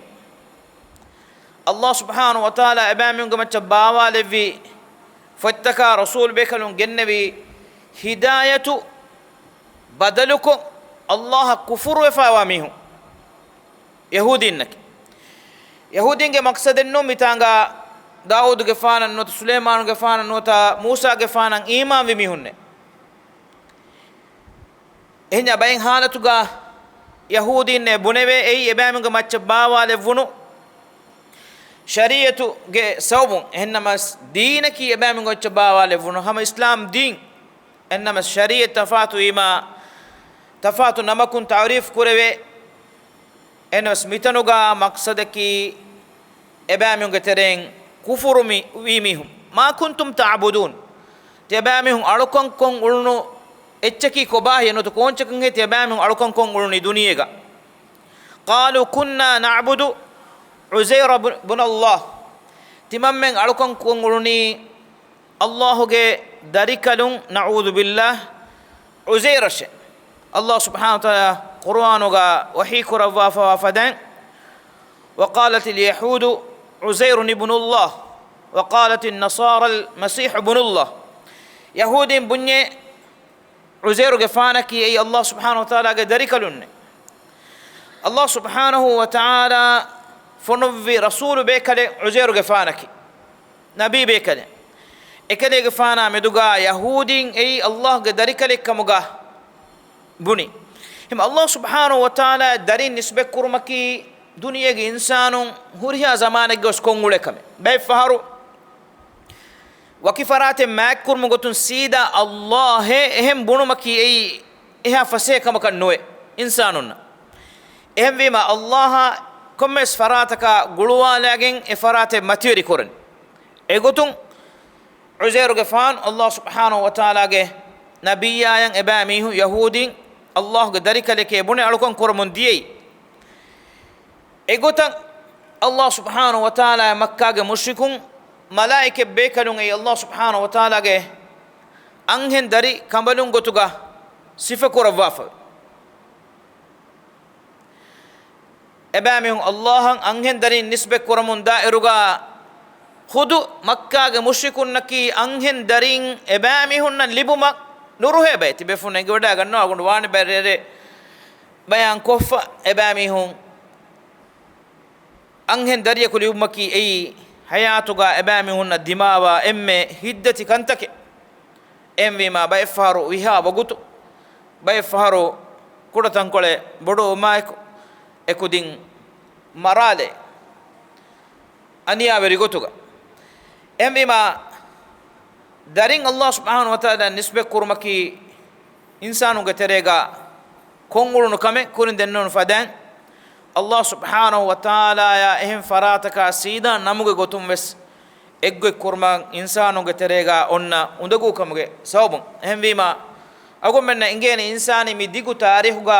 ﷲ ސުބްޙާނަހޫ ވަތަޢާލާ އެބައިމީހުންގެ މައްޗަށް ބާވާލެއްވި ފޮތްތަކާ ރަސޫލު ބޭކަލުން ގެންނެވި ހިދާޔަތު ބަދަލުކޮށް، ﷲ އަށް ކުފުރުވެފައިވާ މީހުން ޔަހޫދީންނަކީ. ޔަހޫދީންގެ މަޤްޞަދެއްނޫން މިތާނގަ ދާއޫދުގެފާނަށް ނުވަތަ ސުލައިމާނުގެފާނަށް ނުވަތަ މޫސާގެފާނަށް އީމާންވި މީހުންނޭ. އެހެންޏާ ބައެއް ހާލަތުގަ ޔަހޫދީންނޭ ބުނެވޭ އެއީ އެބައިމީހުންގެ މައްޗަށް ބާވާލެއްވުނު ޝަރީއަތުގެ ސަބަބުން. އެހެންނަމަސް ދީނަކީ އެބައިމީހުންގެ މައްޗަށް ބާވާލެއްވުނު ހަމަ އިސްލާމް ދީން. އެހެންނަމަސް ޝަރީއަތް ތަފާތު ވީމާ، ތަފާތު ނަމަކުން ތަޢުރީފު ކުރެވޭ. އެހެންނަމަސް މިތަނުގަ މަޤްޞަދަކީ އެބައިމީހުންގެ ތެރެއިން ކުފުރު މި-، ވީ މީހުން. ما كنتم تعبدون. ތިޔަބައިމީހުން އަޅުކަން ކޮށް އުޅުނު އެއްޗަކީ ކޮބާހިޔެއް ނުތަ ކޯންޗަކަށްހޭ ތިޔަބައިމީހުން އަޅުކަން ކޮށް އުޅުނީ ދުނިޔޭގަ؟ قالوا كنا نعبد عزير بن الله. ތިމަންމެން އަޅުކަން ކޮށް އުޅުނީ ﷲ ގެ ދަރިކަލުން، نعوذ بالله، ޢުޒައިރަށޭ. ﷲ ސުބްޙާނަހޫ ވަތަޢާލާ ޤުރުއާނުގަ ވަޙީ ކުރައްވާފަވާ ފަދައިން، وقالت اليهود عزير ابن الله وقالت النصارى المسيح ابن الله. ޔަހޫދީން ބުންޏޭ ޢުޒައިރުގެފާނަކީ އެއީ ﷲ ސުބްޙާނަހޫ ވަތަޢާލާގެ ދަރިކަލުންނޭ. ﷲ ސުބްޙާނަހޫ ވަތަޢާލާ ފޮނުއްވި ރަސޫލު ބޭކަލެއް ޢުޒައިރުގެފާނަކީ، ނަބީ ބޭކަލެއް. އެކަލޭގެފާނާ މެދުގަ ޔަހޫދީން އެއީ ﷲ ގެ ދަރިކަލެއްކަމުގަ ބުނި. އެހެން ﷲ ސުބްޙާނަހޫ ވަތަޢާލާ ދަރިން ނިސްބަތްކުރުމަކީ ދުނިޔޭގެ އިންސާނުން ހުރިހާ ޒަމާނެއްގަ ވެސް ކޮށްއުޅޭ ކަމެއް. ބައެއް ފަހަރު ވަކި ފަރާތެއް މާތްކުރުމުގެ ގޮތުން ސީދާ ﷲ އޭ އެހެން ބުނުމަކީ އެއީ އެހާ ފަސޭހަ ކަމަކަށް ނުވޭ އިންސާނުންނަށް. އެހެންވީމާ ﷲ އާ ކޮންމެވެސް ފަރާތަކާ ގުޅުވާލައިގެން އެ ފަރާތެއް މަތިވެރި ކުރަނީ. އެގޮތުން ޢުޒައިރުގެފާނު ﷲ ސުބްޙާނަހޫ ވަތަޢާލާގެ ނަބިއްޔާޔަށް އެބައިމީހުން ޔަހޫދީން ﷲ ގެ ދަރިކަލެކޭ ބުނެ އަޅުކަން ކުރަމުން ދިޔައީ. އެގޮތަށް ﷲ ސުބްޙާނަހޫ ވަތަޢާލާ މައްކާގެ މުޝްރިކުން މަލާއިކަތް ބޭކަލުން އެއީ ﷲ ސުބްޙާނަހޫ ވަތަޢާލާގެ އަންހެން ދަރި ކަނބަލުން ގޮތުގަ ސިފަ ކުރައްވާފަވޭ. އެބައިމީހުން ﷲ އަށް އަންހެން ދަރިން ނިސްބަތް ކުރަމުން ދާއިރުގަ ޚުދު މައްކާގެ މުޝްރިކުންނަކީ އަންހެން ދަރިން އެބައިމީހުންނަށް ލިބުމަށް ނުރުހޭ ބައެއް ތިބޭފުޅުން އެނގިވަޑައިގަންނަވާ ގޮނޑު ވާނެ ބައެއް ރޭރޭ ބަޔާން ކޮށްފަ އެބައިމީހުން އަންހެން ދަރިޔަކު ލިބުމަކީ އެއީ ޙަޔާތުގަ އެބައިމީހުންނަށް ދިމާވާ އެންމެ ހިތްދަތި ކަންތަކެއް. އެހެންވީމާ ބައެއްފަހަރު ވިހާ ވަގުތު، ބައެއްފަހަރު ކުޑަތަންކޮޅެއް ބޮޑުވުމާއެކު، އެކުދިން މަރާލޭ އަނިޔާވެރި ގޮތުގަ. އެހެންވީމާ ދަރިން ﷲ ސުބްޙާނަހޫ ވަތަޢާލާ ނިސްބަތް ކުރުމަކީ އިންސާނުންގެ ތެރޭގަ ކޮށްއުޅުނު ކަމެއް. ކުރިން ދެންނެވުނު ފަދައިން، ﷲ ސުބްޙާނަހޫ ވަތަޢާލާޔާ އެހެން ފަރާތަކާ ސީދާ ނަމުގެ ގޮތުން ވެސް އެއްގޮތް ކުރުމަށް އިންސާނުންގެ ތެރޭގަ އޮންނަ އުނދަގޫ ކަމުގެ ސަބަބުން. އެހެންވީމާ، އަޅުގަނޑުމެންނަށް އެނގޭނެ އިންސާނީ މި ދިގު ތާރީޚުގަ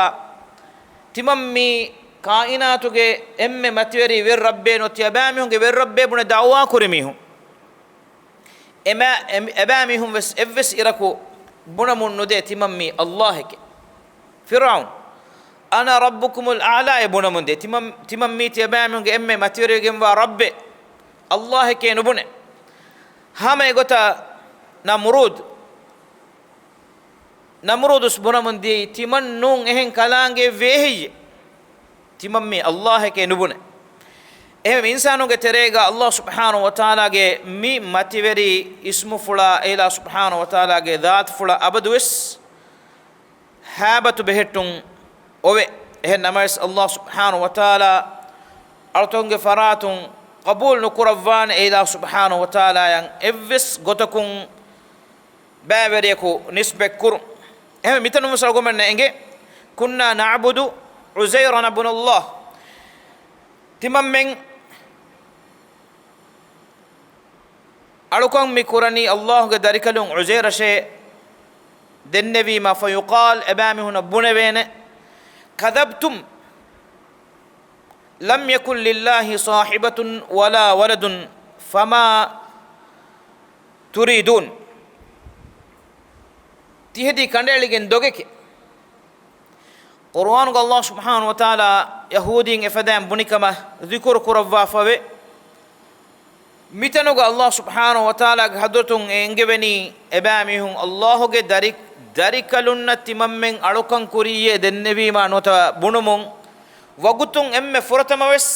ތިމަން މީ ކާއިނާތުގެ އެންމެ މަތިވެރި ވެރި ރައްބޭ ނުވަތަ އެބައިމީހުންގެ ވެރި ރައްބޭ ބުނެ ދަޢުވާ ކުރި މީހުން. އެމާ-، އެ-، އެބައިމީހުން ވެސް އެއްވެސް އިރަކު ބުނަމުން ނުދޭ ތިމަން މީ ﷲ އެކޭ. ފިރްޢައުން، "أنا ربكم الأعلى" އޭ ބުނަމުން ދޭ. ތިމަން، ތިމަން މީ ތިޔަބައިމީހުންގެ އެންމެ މަތިވެރިވެގެންވާ ރައްބެއް، ﷲ އެކޭ ނުބުނެ. ހަމަ އެގޮތަށް ނަމްރޫދު، ނަމްރޫދުސް ބުނަމުން ދިޔައީ ތިމަން ނޫން އެހެން ކަލާނގެ ވޭހެއްޔެ؟ ތިމަން މީ ﷲ އެކޭ ނުބުނެ. އެހެން އިންސާނުންގެ ތެރޭގަ ﷲ ސުބްޙާނަހޫ ވަތަޢާލާގެ މި މަތިވެރި އިސްމުފުޅާ އެއިލާހު ސުބްޙާނަހޫ ވަތަޢާލާގެ ޛާތުފުޅަށް އަބަދުވެސް ހައިބަތު ބެހެއްޓުން އޮވޭ. އެހެން ނަމަވެސް ﷲ ސުބްޙާނަހޫ ވަތަޢާލާ އަޅުތަކުންގެ ފަރާތުން ޤަބޫލު ނުކުރައްވާނެ އެއިލާހު ސުބްޙާނަހޫ ވަތަޢާލާއަށް އެއްވެސް ގޮތަކުން ބައިވެރިޔަކު ނިސްބަތްކުރުން. އެހެންވެ، މިތަނުން ވެސް އަޅުގަނޑުމެންނަށް އެނގޭ، "كنا نعبد عزير ابن الله." ތިމަންމެން އަޅުކަން މި ކުރަނީ ﷲ ގެ ދަރިކަލުން ޢުޒައިރަށޭ ދެންނެވީމަ، فيقال، އެބައިމީހުނަށް ބުނެވޭނެ، "كذبتم، لم يكن لله صاحبة ولا ولد، فما تريدون." ތިހެދީ ކަނޑައެޅިގެން ދޮގެކޭ. ޤުރުއާނުގަ ﷲ ސުބްޙާނަހޫ ވަތަޢާލާ ޔަހޫދީން އެފަދައިން ބުނިކަމަށް ޛިކުރު ކުރައްވާފަވޭ. މިތަނުގަ ﷲ ސުބްޙާނަހޫ ވަތަޢާލާގެ ޙަޟްރަތުން އެ އެންގެވެނީ، އެބައިމީހުން ﷲ ގެ ދަރި-، ދަރިކަލުންނަށް ތިމަންމެން އަޅުކަން ކުރިއްޔޭ ދެންނެވީމާ ނުވަތަ ބުނުމުން ވަގުތުން އެންމެ ފުރަތަމަވެސް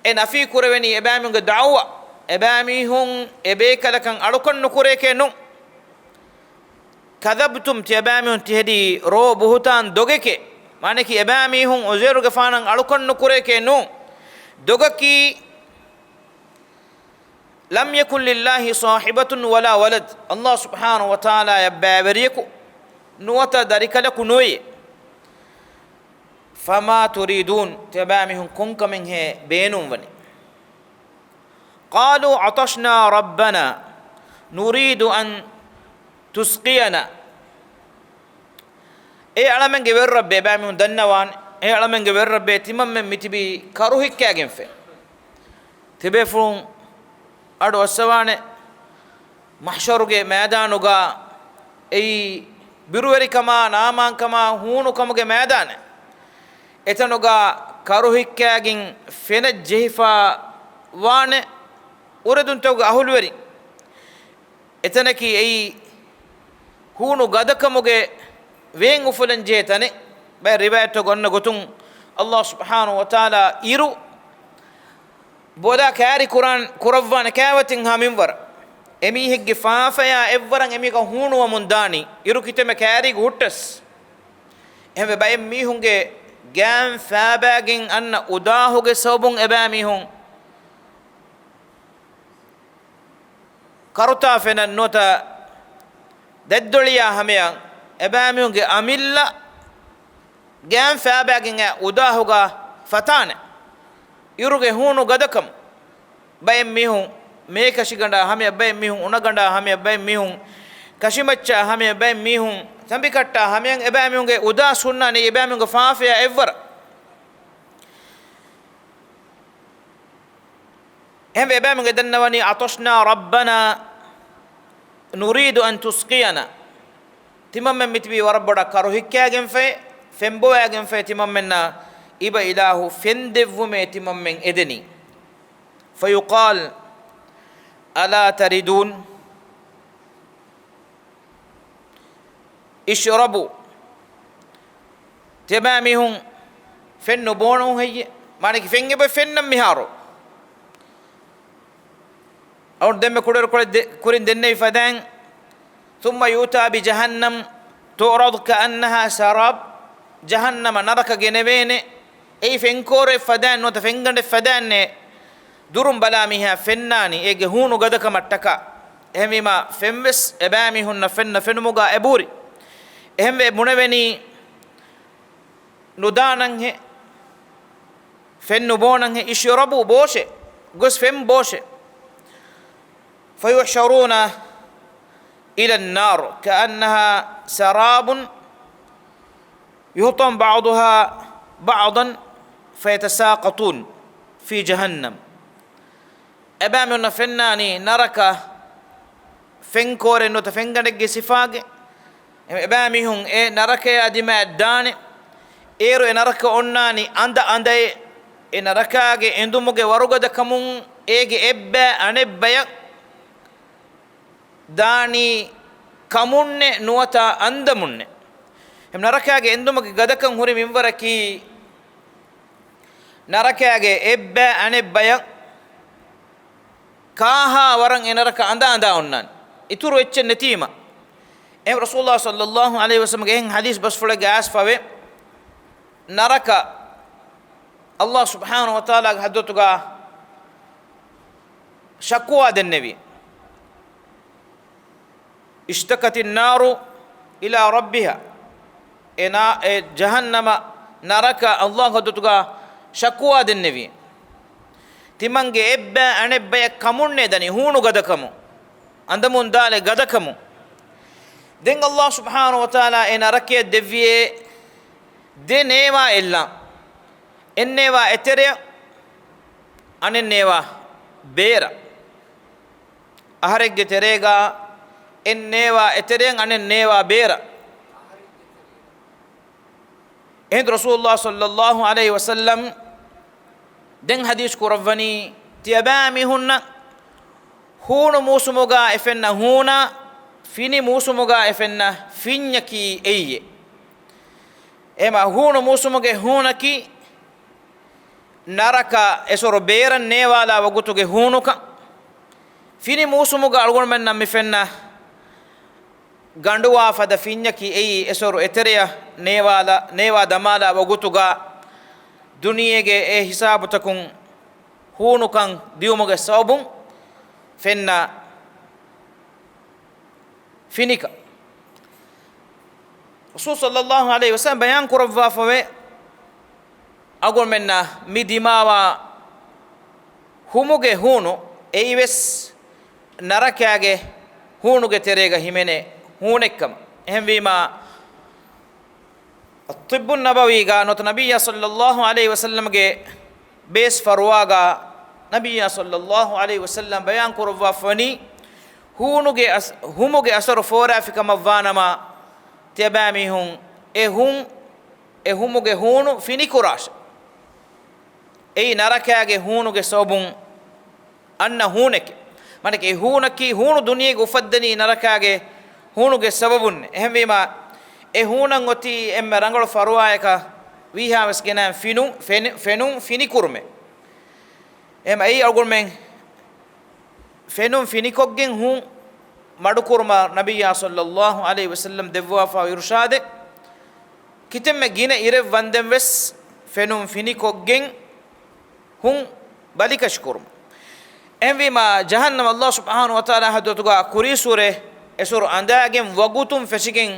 އެ ނަފީ ކުރެވެނީ އެބައިމީހުންގެ ދަޢުވާ، އެބައިމީހުން އެބޭކަލަކަށް އަޅުކަން ނުކުރޭކޭ ނޫން. كذبتم، ތިޔަބައިމީހުން ތިހެދީ ރޯ ބުހުތާން ދޮގެކޭ. މާނައަކީ އެބައިމީހުން ޢުޒައިރުގެފާނަށް އަޅުކަން ނުކުރޭކޭ ނޫން. ދޮގަކީ، لم يكن لله صاحبة ولا ولد، ﷲ ސުބްޙާނަހޫ ވަތަޢާލާއަށް ބައިވެރިޔަކު ނުވަތަ ދަރިކަލަކު ނުވެޔޭ. فما تريدون، ތިޔަބައިމީހުން ކޮންކަމެއްހޭ ބޭނުންވަނީ؟ قالوا عطشنا ربنا نريد أن تسقينا. އޭ އަޅަމެންގެ ވެރިރައްބޭ، ބައިމީހުން ދަންނަވާނެ، އޭ އަޅަމެންގެ ވެރިރައްބޭ، ތިމަންމެން މިތިބީ ކަރުހިއްކާގެންފަ. ތިބޭފުޅުން އަޑު އައްސަވާނެ މަޙްޝަރުގެ މައިދާނުގަ، އެއީ ބިރުވެރިކަމާ، ނާމާންކަމާ، ހޫނުކަމުގެ މައިދާނެއް. އެތަނުގަ ކަރުހިއްކާގެން ފެނަށް ޖެހިފަ ވާނެ އުރެދުންތަކުގެ އަހުލުވެރިން. އެތަނަކީ އެއީ ހޫނު ގަދަކަމުގެ ވޭން އުފުލަން ޖެހޭ ތަނެއް. ބައެއް ރިވާޔަތްތަކުގަ އޮންނަ ގޮތުން، ﷲ ސުބްޙާނަހޫ ވަތަޢާލާ އިރު ބޮލާ ކައިރި ކުރާން ކުރައްވާނެ ކައިވެތިންހާ މިންވަރަށް. އެމީހެއްގެ ފާފަޔާ އެއްވަރަށް އެމީހަކަށް ހޫނުވަމުން ދާނީ، އިރު ކިތަންމެ ކައިރީގަ ހުއްޓަސް. އެހެންވެ، ބައެއް މީހުންގެ ގާން ފާބާގެން އަންނަ އުދާހުގެ ސަބަބުން އެބައިމީހުން ކަރުތާ ފެނަށް ނުވަތަ ދަތްދޮޅިޔާ ހަމަޔަށް އެބައިމީހުންގެ އަމިއްލަ ގާން ފާބާގެން އައި އުދާހުގަ ފަތާނެ. އިރުގެ ހޫނު ގަދަކަމުން ބައެއް މީހުން މޭކަށިގަނޑާ ހަމަޔަށް، ބައެއް މީހުން އުނަގަނޑާ ހަމަޔަށް، ބައެއް މީހުން ކަށިމައްޗާ ހަމަޔަށް، ބައެއް މީހުން ތަނބިކައްޓާ ހަމަޔަށް އެބައިމީހުންގެ އުދާސް ހުންނާނީ އެބައިމީހުންގެ ފާފަޔާ އެއްވަރަށް. އެހެންވެ، އެބައިމީހުން ދަންނަވަނީ، عطشنا ربنا نريد أن تسقينا. ތިމަންމެން މިތިބީ ވަރަށް ބޮޑަށް ކަރުހިއްކާގެންފައި، ފެންބޮވާގެންފައި ތިމަންމެންނަށް އިބަ އިލާހު ފެން ދެއްވުމޭ ތިމަންމެން އެދެނީ. فيقال ألا تردون؟ اشربوا. ތިޔަބައިމީހުން ފެން ނުބޯނަމު ހެއްޔެ؟ މާނައަކީ ފެން އެބަ ފެންނަން މިހާރު. އަޅުގަނޑު ދެންމެ ކުޑަ ކުރި ދެ-، ކުރިން ދެންނެވި ފަދައިން، ثم يؤتى بجهنم تعرض كأنها سراب، ޖަހަންނަމަ ނަރަކަ ގެނެވޭނެ. އެއީ ފެންކޯރެއް ފަދައިން ނުވަތަ ފެންގަނޑެއް ފަދައިންނޭ. ދުރުން ބަލާ މީހާ ފެންނާނީ އޭގެ ހޫނު ގަދަކަމަށްޓަކާ. އެހެންވީމާ، ފެންވެސް އެބައިމީހުންނަށް ފެންނަ ފެނުމުގަ އެބަހުރި. އެހެންވެ ބުނެވެނީ، ނުދާނަންހެ، ފެން ނުބޯނަންހެ، اشربوا، ބޯށެ، ގޮސް ފެން ބޯށެ. فيحشرون إلى النار كأنها سراب يهطم بعضها بعضا فيتساقطون في جهنم. އެބައިމީހުންނަށް ފެންނާނީ ނަރަކަ ފެންކޯރެއް ނުވަތަ ފެންގަނޑެއްގެ ސިފާގެ. އެބައިމީހުން އެ ނަރަކަޔާ ދިމާއަށް ދާނެ. އޭރު އެ ނަރަކަ އޮންނާނީ އަނދަ އަނދައެއް. އެ ނަރަކާގެ އެނދުމުގެ ވަރުގަދަކަމުން އޭގެ އެއްބައި އަނެއްބަޔަށް ދާނީ ކަމުންނެ ނުވަތަ އަނދަމުންނެ. އެ ނަރަކާގެ އެނދުމުގެ ގަދަކަން ހުރި މިންވަރަކީ، ނަރަކާގެ އެއްބައި އަނެއްބަޔަށް ކާހާ ވަރަށް އެ ނަރަކަ އަނދާ އަނދާ އޮންނާނެ. އިތުރު އެއްޗެއް ނެތީމަ. އެހެން ރަސޫލާ ޞައްލައްލާހު ޢަލައިހި ވަސައްލަމްގެ އެހެން ޙަދީޘް ބަސްފުޅެއްގަ އައިސްފަވޭ، ނަރަކަ ﷲ ސުބްޙާނަހޫ ވަތަޢާލާގެ ޙަޟްރަތުގަ ޝަކުވާ ދެންނެވި. اشتكت النار إلى ربها. އެ ނާ-، އެ ޖަހަންނަމަ ނަރަކަ ﷲ ގެ ޙަޟްރަތުގަ ޝަކުވާ ދެންނެވި. ތިމަންގެ އެއްބައި އަނެއްބަޔަށް ކަމުންނޭ ދަނީ ހޫނު ގަދަކަމުން، އަނދަމުން ދާލެ ގަދަކަމުން. ދެން ﷲ ސުބްޙާނަހޫ ވަތަޢާލާ އެ ނަރަކަޔަށް ދެއްވިޔޭ ދެ ނޭވާ އެއްލާން. އެއް ނޭވާ އެތެރެއަށް، އަނެއް ނޭވާ ބޭރަށް. އަހަރެއްގެ ތެރޭގަ އެއް ނޭވާ އެތެރެއަށް އަނެއް ނޭވާ ބޭރަށް. އެހިނދު ރަސޫލުﷲ ޞައްލައްލާހު ޢަލައިހި ވަސައްލަމް ދެން ޙަދީޘް ކުރައްވަނީ، ތިޔަބައިމީހުންނަށް ހޫނު މޫސުމުގަ އެ ފެންނަ ހޫނާ، ފިނި މޫސުމުގަ އެ ފެންނަ ފިންޏަކީ އެއީ. އެހެންމަ ހޫނު މޫސުމުގެ ހޫނަކީ ނަރަކަ އެސޮރު ބޭރަށް ނޭވާލާ ވަގުތުގެ ހޫނުކަން. ފިނި މޫސުމުގަ އަޅުގަނޑުމެންނަށް މި ފެންނަ ގަނޑުވާ ފަދަ ފިންޏަކީ އެއީ އެސޮރު އެތެރެއަށް ނޭވާލަ، ނޭވާ ދަމާލާ ވަގުތުގަ ދުނިޔޭގެ އެ ހިސާބުތަކުން ހޫނުކަން ދިއުމުގެ ސަބަބުން ފެންނަ ފިނިކަން. ރަސޫލު ޞައްލައްލާހު ޢަލައިހި ވަސައްލަމް ބަޔާން ކުރައްވާފަވޭ، އަޅުގަނޑުމެންނަށް މި ދިމާވާ ހުމުގެ ހޫނު އެއީވެސް ނަރަކާގެ ހޫނުގެ ތެރޭގަ ހިމެނޭ ހޫނެއްކަމަށް. އެހެންވީމާ، އައްޠިއްބުއްނަބަވީގަ ނުވަތަ ނަބިއްޔާ ޞައްލައްލާހު ޢަލައިހި ވަސައްލަމްގެ ބޭސް ފަރުވާގަ ނަބިއްޔާ ޞައްލައްލާހު ޢަލައިހި ވަސައްލަމް ބަޔާން ކުރައްވާފަވަނީ، ހޫނުގެ އަސް-، ހުމުގެ އަސަރު ފޯރާފިކަމަށްވާނަމަ، ތިޔަބައިމީހުން އެ ހުން، އެ ހުމުގެ ހޫނު ފިނިކުރާށެ. އެއީ ނަރަކާގެ ހޫނުގެ ސަބަބުން އަންނަ ހޫނެކެ. މާނައަކީ އެ ހޫނަކީ، ހޫނު ދުނިޔޭގަ އުފައްދަނީ ނަރަކާގެ ހޫނުގެ ސަބަބުން. އެހެންވީމާ، އެ ހޫނަށް އޮތީ އެންމެ ރަނގަޅު ފަރުވާއަކަށް ވީހާވެސް ގެނައިން ފެނުން، ފެނު-، ފެނުން ފިނިކުރުމެއް. އެހެން އެއީ އަޅުގަނޑުމެން ފެނުން ފިނިކޮށްގެން ހުން މަޑުކުރުމަށް ނަބިއްޔާ ޞައްލައްލާހު ޢަލައިހި ވަސައްލަމް ދެއްވާފައި އިރުޝާދެއް. ކިތަންމެ ގިނަ އިރެއް ވަންދެން ވެސް ފެނުން ފިނިކޮށްގެން ހުން ބަލިކަށިކުރުމަށް. އެހެންވީމާ، ޖަހަންނަމަ އައްލާހު ސުބްޙާނަހު ވަތަޢާލާ ޙަޟްރަތުގަ ކުރީސުރެ އެސޮރު އަނދާގެން ވަގުތުން ފެށިގެން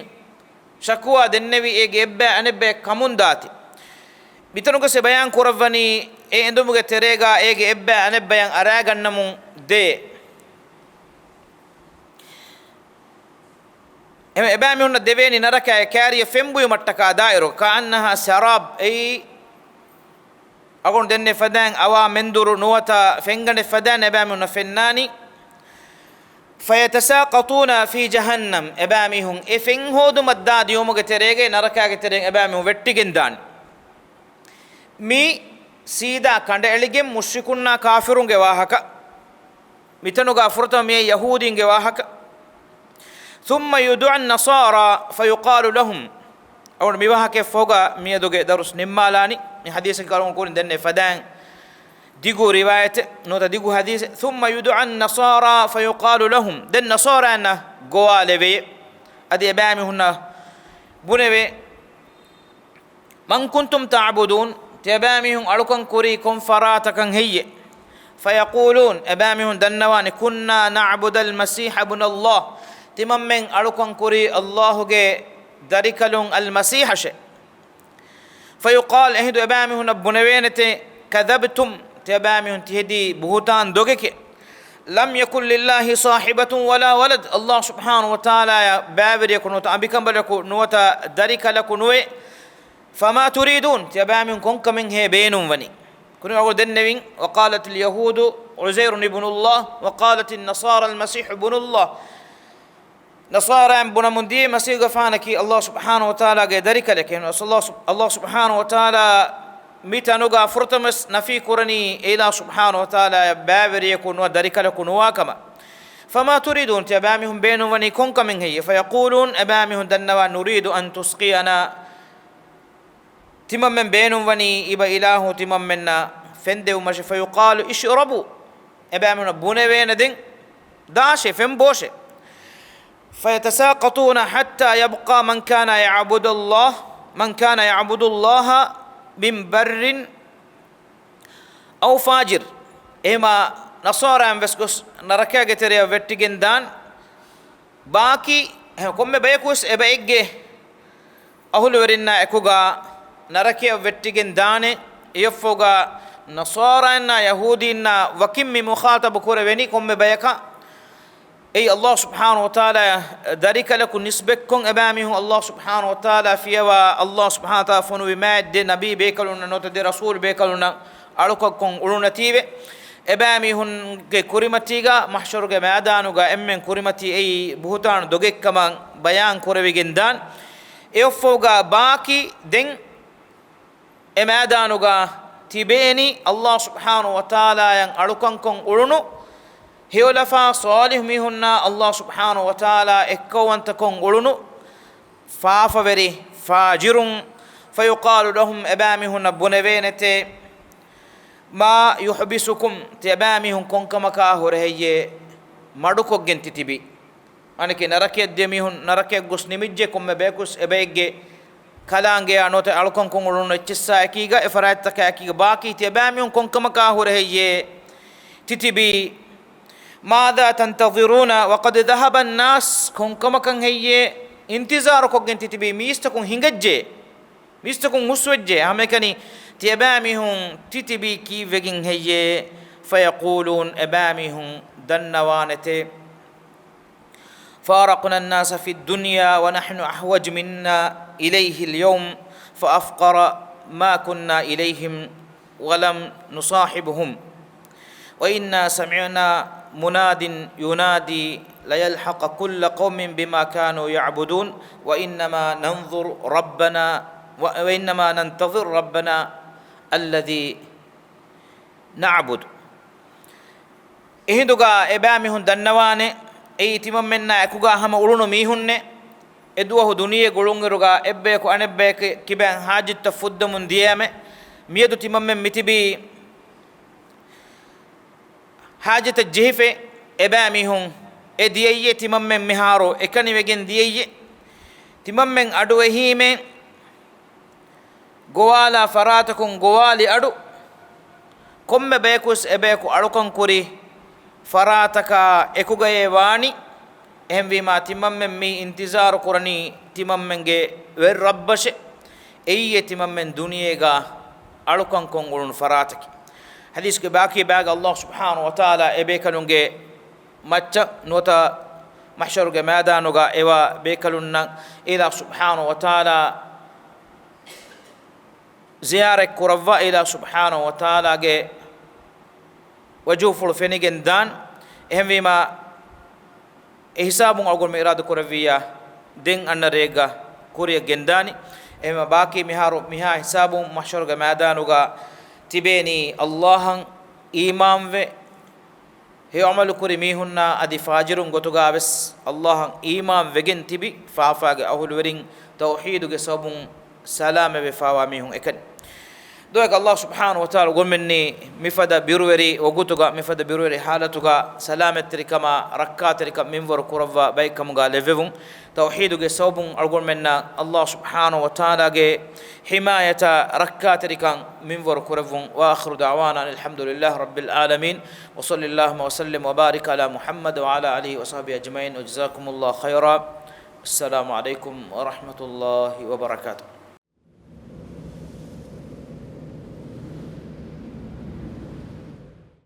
ޝަކުވާ ދެންނެވި އޭގެ އެއްބައި އަނެއްބައެއް ކަމުންދާތީ. މިތަނުގަ އެ ބަޔާން ކުރައްވަނީ، އެ އެނދުމުގެ ތެރޭގަ އޭގެ އެއްބައި އަނެއްބަޔަށް އަރާގަންނަމުން ދޭ. އެމަ އެބައިމީހުންނަށް ދެވޭނީ ނަރަކައިގެ ކާރިއަށް ފެންބުއިމަށްޓަކާ ދާއިރު، كأنها سراب، އެއީ އަގުން ދެންނެ ފަދައިން އަވާ މެންދުރު ނުވަތަ ފެންގަނޑެއް ފަދައިން އެބައިމީހުންނަށް ފެންނާނީ. فيتساقطون في جهنم، އެބައިމީހުން އެ ފެން ހޯދުމަށްދާ ދިއުމުގެ ތެރޭގައި ނަރަކާގެ ތެރެއިން އެބައިމީހުން ވެއްޓިގެން ދާނެ. މި ސީދާ ކަނޑައެޅިގެން މުޝްރިކުންނާ ކާފިރުންގެ ވާހަކަ. މިތަނުގަ ފުރަތަމަ މިއީ ޔަހޫދީންގެ ވާހަކަ. ثم يدعى النصارى فيقال لهم. އަޅުގަނޑު މި ވާހަކައަށް ފަހުގަ މިއަދުގެ ދަރުސް ނިންމާލާނީ. މި ޙަދީޘަކީ އަޅުގަނޑު ކުރިން ދެންނެވި ފަދައިން ދިގު ރިވާޔަތެއް ނުވަތަ ދިގު ޙަދީޘެއް. ثم يدعى النصارى فيقال لهم. ދެން ނަޞާރާއިންނަށް ގޮވާލެވޭ. އަދި އެބައިމީހުންނަށް ބުނެވޭ، من كنتم تعبدون، ތިޔަބައިމީހުން އަޅުކަން ކުރީ ކޮން ފަރާތަކަށް ހެއްޔޭ؟ فيقولون، އެބައިމީހުން ދަންނަވާނެ، كنا نعبد المسيح ابن الله، ތިމަންމެން އަޅުކަން ކުރީ އައްލާހުގެ ދަރިކަލުން އަލްމަސީޙަށޭ. فيقال، އެހިނދު އެބައިމީހުންނަށް ބުނެވޭނެތެ، كذبتم، ތިޔަބައިމީހުން ތިހެދީ ބުހުތާން ދޮގެކޭ. لم يكن لله صاحبة ولا ولد، އައްލާހު ސުބްޙާނަހު ވަތަޢާލާއަށް ބައިވެރިޔަކު ނުވަތަ އަނބިކަނބަލަކު ނުވަތަ ދަރިކަލަކު ނުވޭ. فما تريدون، ތިޔަބައިމީހުން ކޮންކަމެއްހޭ ބޭނުންވަނީ؟ ކުރިން އަޅުގަނޑު ދެންނެވިން، وقالت اليهود عزير ابن الله، وقالت النصارى المسيح ابن الله. ނަޞާރާއިން ބުނަމުން ދިޔައީ މަސީޙުގެފާނަކީ އައްލާހު ސުބްޙާނަހު ވަތަޢާލާގެ ދަރިކަލެކޭ. އައްލާހު ސުބް-، އައްލާހު ސުބްޙާނަހު ވަތަޢާލާ މި ތަނުގަ ފުރަތަމަވެސް ނަފީ ކުރަނީ އެ އިލާހު ސުބްޙާނަހު ވަތަޢާލާއަށް ބައިވެރިޔަކު ނުވަ ދަރިކަލަކު ނުވާ ކަމަށް. فما تريدون، ތިޔަބައިމީހުން ބޭނުންވަނީ ކޮންކަމެއް ހެއްޔޭ؟ فيقولون، އެބައިމީހުން ދަންނަވާ، نريد أن تسقينا، ތިމަންމެން ބޭނުންވަނީ އިބަ އިލާހު ތިމަންމެންނަށް ފެންދެވުމަށެ. فيقال اشربوا، އެބައިމީހުންނަށް ބުނެވޭނެ ދެން ދާށޭ، ފެން ބޯށޭ. فيتساقطون حتى يبقى من كان يعبد الله، من كان يعبد الله من بر أو فاجر. އެހެމާ ނަޞާރާއިން ވެސް ގޮސް ނަރަކައިގެ ތެރެއަށް ވެއްޓިގެން ދާން. ބާކީ ކޮންމެ ބަޔަކު ވެސް އެބައެއްގެ އަހުލުވެރިންނާ އެކުގަ ނަރަކަޔަށް ވެއްޓިގެން ދާނެ. އެއަށްފަހުގަ ނަޞާރާއިންނާ ޔަހޫދީންނާ ވަކިން މި މުޚާޠަބު ކުރެވެނީ ކޮންމެ ބަޔަކަށް. އެއީ އައްލާހު ސުބްޙާނަހު ވަތަޢާލާ ދަރިކަލަކު ނިސްބަތްކޮށް އެބައިމީހުން އައްލާހު ސުބްޙާނަހު ވަތަޢާލާ ފިޔަވާ، އައްލާހު ސުބްޙާނަހު ވަތަޢާލާ ފޮނުވި މާތް ދެ ނަބީ ބޭކަލުންނަށް ނުވަތަ ދެ ރަސޫލު ބޭކަލުންނަށް އަޅުކަންކޮށް އުޅުނަތީވެ. އެބައިމީހުންގެ ކުރިމަތީގަ މަޙްޝަރުގެ މައިދާނުގަ އެންމެން ކުރިމަތީ އެއީ ބުހުތާނު ދޮގެއްކަމަށް ބަޔާން ކުރެވިގެން ދާން. އެއަށްފަހުގަ ބާކީ ދެން އެ މައިދާނުގަ ތިބޭނީ އައްލާހު ސުބްޙާނަހު ވަތަޢާލާއަށް އަޅުކަންކޮށް އުޅުނު، ހެޔޮލަފާ ޞާލިޙު މީހުންނާ އައްލާހު ސުބްޙާނަހު ވަތަޢާލާ އެއްކައުވަންތަކޮށް އުޅުނު ފާފަވެރި ފާޖިރުން. فيقال لهم، އެބައި މީހުންނަށް ބުނެވޭނެތެ، ما يحبسكم، ތިޔަބައި މީހުން ކޮންކަމަކާ ހުރެ ހެއްޔޭ މަޑުކޮށްގެން ތި ތިބީ؟ އަނެކެއް ނަރަކަޔަށް ދިޔަ މީހުން ނަރަކަޔަށް ގޮސް ނިމިއްޖެ، ކޮންމެ ބަޔަކުސް އެބައެއްގެ ކަލާނގެއާ ނުވަތަ އަޅުކަންކޮށް އުޅުނު އެއްޗިއްސާ އެކީގަ އެ ފަރާތްތަކާ އެކީގަ ބާކީ ތިޔަބައިމީހުން ކޮންކަމަކާ ހުރެ ހެއްޔޭ ތިތިބީ؟ ماذا تنتظرون وقد ذهب الناس؟ ކޮންކަމަކަށް ހެއްޔޭ އިންތިޒާރުކޮށްގެން ތިތިބީ؟ މީސްތަކުން ހިނގައްޖެ. މީސްތަކުން ހުސްވެއްޖެ. ހަމައެކަނި ތިޔަބައިމީހުން ތިތިބީ ކީއްވެގެން ހެއްޔޭ؟ فيقولون، އެބައިމީހުން ދަންނަވާނެތެ، فارقنا الناس في الدنيا ونحن أحوج منا إليه اليوم فأفقر ما كنا إليهم ولم نصاحبهم. وإنا سمعنا مناد ينادي ليلحق كل قوم بما كانوا يعبدون وإنما ننظر ربنا، و-، وإنما ننتظر ربنا الذي نعبد. އެހިނދުގަ އެބައިމީހުން ދަންނަވާނެ، އެއީ ތިމަންމެންނާ އެކުގަ ހަމަ އުޅުނު މީހުންނޭ. އެދުވަހު ދުނިޔެ ގުޅުންއިރުގަ އެއްބަޔަކު އަނެއްބަޔަކަށް ކިބައިން ހާޖަތްތައް ފުއްދަމުން ދިޔައިމެ، މިއަދު ތިމަންމެން މިތިބީ ހާޖަތަށް ޖެހިފައި. އެބައިމީހުން އެ ދިޔައީއޭ، ތިމަންމެން މިހާރު އެކަނިވެގެން ދިޔައީއޭ. ތިމަންމެން އަޑުއެހީމޭ، ގޮވާލާ ފަރާތަކުން ގޮވާލި އަޑު، ކޮންމެ ބަޔަކުވެސް އެބަޔަކު އަޅުކަން ކުރި ފަރާތަކާ އެކުގައޭ ވާނީ. އެހެންވީމާ، ތިމަންމެން މި އިންތިޒާރު ކުރަނީ ތިމަންމެންގެ ވެރި ރައްބަށޭ. އެއީއޭ ތިމަންމެން ދުނިޔޭގަ އަޅުކަންކޮށް އުޅުނު ފަރާތަކީ. ޙަދީޘްގެ ބާކީ ބަޔާގަ ﷲ ސުބްޙާނަހޫ ވަތަޢާލާ އެބޭކަލުންގެ މައްޗަށް ނުވަތަ މަޙްޝަރުގެ މައިދާނުގަ އެވާ ބޭކަލުންނަށް އިލާހު ސުބްޙާނަހޫ ވަތަޢާލާ ޒިޔާރަތް ކުރައްވާ، އިލާހު ސުބްޙާނަހޫ ވަތަޢާލާގެ ވަޖޫފުޅު ފެނިގެން ދާން. އެހެންވީމާ، އެ ހިސާބުން އަޅުގަނޑުމެން އިރާދަ ކުރެއްވިއްޔާ ދެން އަންނަ ރެއެއްގަ ކުރިއަށް ގެންދާނީ. އެހެންވީމާ، ބާކީ މިހާރު މިހާ ހިސާބުން މަޙްޝަރުގެ މައިދާނުގަ ތިބޭނީ ﷲ އަށް އީމާންވެ، ހެޔޮ ޢަމަލު ކުރި މީހުންނާ އަދި ފާޖިރުން ގޮތުގަ ވެސް ﷲ އަށް އީމާން ވެގެން ތިބި، ފާފާގެ އަހުލުވެރިން ތައުޙީދުގެ ސަބަބުން ސަލާމަތްވެފާވާ މީހުން އެކަނި. ދުވަހަކަށް ﷲ ސުބްޙާނަހޫ ވަތަޢާލާ އަޅުގަނޑުމެންނީ މިފަދަ ބިރުވެރި ވަގުތުގަ، މިފަދަ ބިރުވެރި ޙާލަތުގަ ސަލާމަތްތެރިކަމާ ރައްކާތެރިކަން މިންވަރު ކުރައްވާ ބައެއް ކަމުގަ ލެއްވެވުން. ތައުޙީދުގެ ސަބަބުން އަޅުގަނޑުމެންނަށް ﷲ ސުބްޙާނަހޫ ވަތަޢާލާގެ ޙިމާޔަތާ ރައްކާތެރިކަން މިންވަރު ކުރެއްވުން. وآخر دعوانا أن الحمد لله رب العالمين. وصل اللهم وسلم وبارك على محمد وعلى آله وصحبه أجمعين. وجزاكم الله خيرا. السلام عليكم ورحمة الله وبركاته.